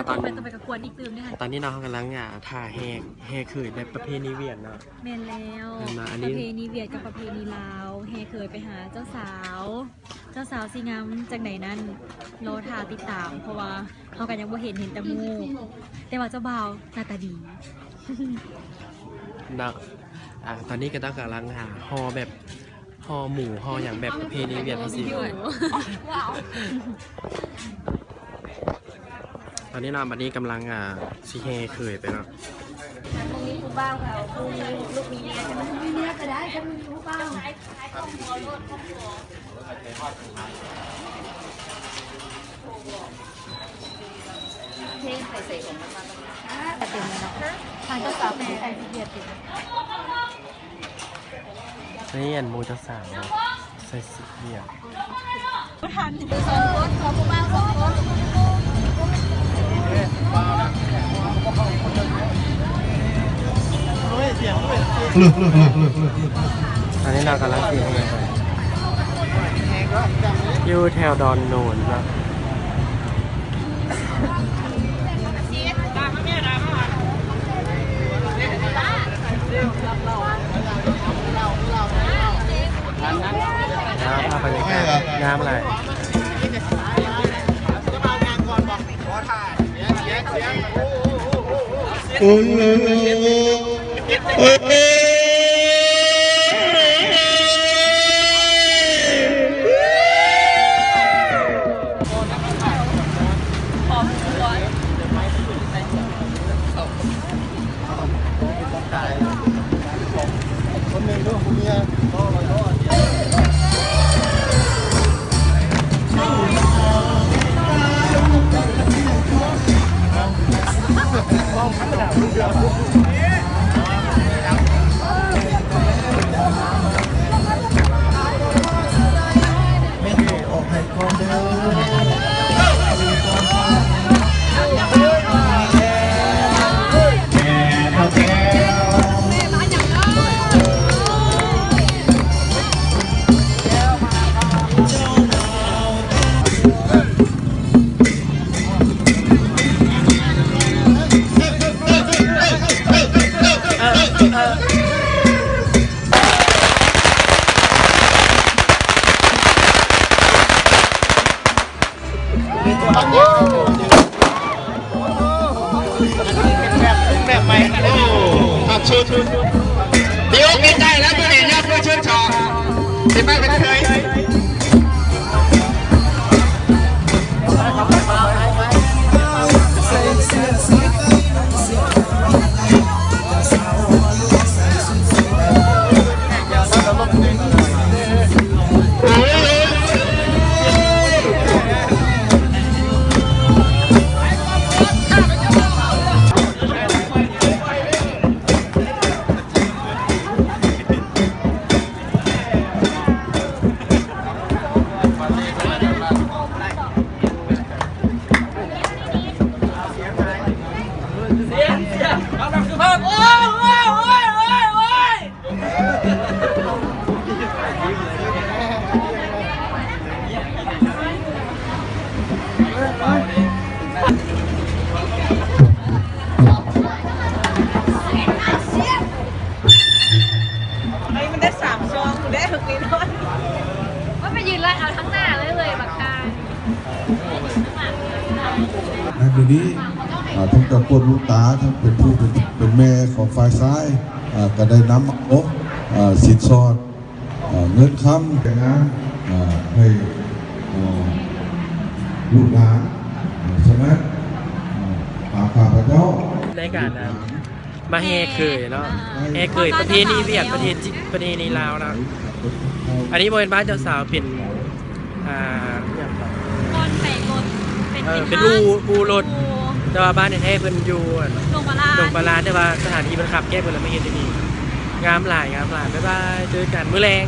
ຕອນ ຕໍ່ໄປ ຕໍ່ໄປກໍກວນອີກຕື່ມເດ້ຫັ້ນ. ຕອນນີ້ເນາະ ເຮົາກຳລັງ ອ່າ ຖ້າແຫ່ ແຫ່ເຂີຍແບບປະເພນີຫວຽດເນາະ. ແມ່ນແລ້ວ. ອັນນີ້ປະເພນີຫວຽດກັບປະເພນີລາວ ແຫ່ເຂີຍໄປຫາເຈົ້າສາວ. ເຈົ້າສາວຊິງາມຈັ່ງໃດນັ້ນ ລໍຖ້າຕິດຕາມ ເພາະວ່າເຮົາກໍຍັງບໍ່ເຫັນ ເຫັນແຕ່ຮູບ ແຕ່ວ່າເຈົ້າບ່າວໜ້າຕາດີເນາະ. ອ່າ ຕອນນີ້ກໍຕ້ອງກຳລັງຫາຫໍ່ແບບ ຫໍ່ໝູ ຫໍ່ຫຍັງແບບປະເພນີຫວຽດເຮົາຊິ. ຕອນນີ້ເນາະ ບັດນີ້ກຳລັງ ອ່າ ຊິແຫ່ເຂີຍໄປເນາະ. ຄັນບໍ່ມີຜູ້ບ່າວກໍເອົາຜູ້ລູກມີເມຍ ຄັນບໍ່ມີເມຍກໍໄດ້ ຄັນບໍ່ມີຜູ້ບ່າວ. ເພງໄປໃສ່ຂອງມັນມາ. ອ່າ ກະເຕັມເລີຍເນາະ. ທາງເຈົ້າສາວເປັນໃສ່ສີຫວຽດຕິ. ນີ້ອັນໝູ່ເຈົ້າສາວເນາະ ໃສ່ສີຫວຽດ. ບໍ່ທັນ ສອງຄົນ ຂໍຜູ້ບ່າວສອງຄົນ. ອັນນີ້ເຮົາກຳລັງຊິ ຢູ່ແຖວດອນໂນນເນາະ. ອ່າ ພາບບັນຍາກາດງາມຫຼາຍ. ໂອ້ຍ ໂອ້ຍ ໂອ້ຍ. ໄປ ມັນໄດ້ສາມຊອງ ໄດ້ຫົກແນ່ນອນ. ມັນໄປຢືນໄລ່ເອົາທາງໜ້າເລີຍ ບັກກາຍ. ໃນມື້ນີ້ ອ່າ ທັງເຈົ້າກ້ວນບຸນຕາ ທັງເປັນຜູ້ເປັນ ເປັນແມ່ຂອງຝ່າຍຊາຍ ອ່າ ກໍໄດ້ນຳເອົາ ອ່າ ສິນສອດ ອ່າ ເງິນຄຳ ແຕ່ງງານ ອ່າ ໃຫ້ ອ່າ ລູກຫຼານ ອ່າ ສະນັ້ນ ອ່າ ຕາມຂ້າພະເຈົ້າ ໃນການ ອ່າ ມາແຫ່ເຂີຍເນາະ ແຫ່ເຂີຍປະເພນີຫວຽດ ປະເພນີລາວເນາະ. ອັນນີ້ບໍ່ແມ່ນບ້ານເຈົ້າສາວ ເປັນ ອ່າ ອີ່ຫຍັງ ບ່ອນແປງລົດ ເປັນ ເອີ ເປັນ ເປັນ ອູ່ ອູ່ລົດ ອູ່ ແຕ່ວ່າບ້ານແທ້ໆເພິ່ນຢູ່ ອ່າ ດົງປາລານ ດົງປາລານ ແຕ່ວ່າສະຖານທີ່ເພິ່ນຂັບແກ້ເພິ່ນລະມາເຮັດຢູ່ນີ້. ງາມຫຼາຍ ງາມຫຼາຍ. ບາຍບາຍ ເຈີກັນມື້ແລງ.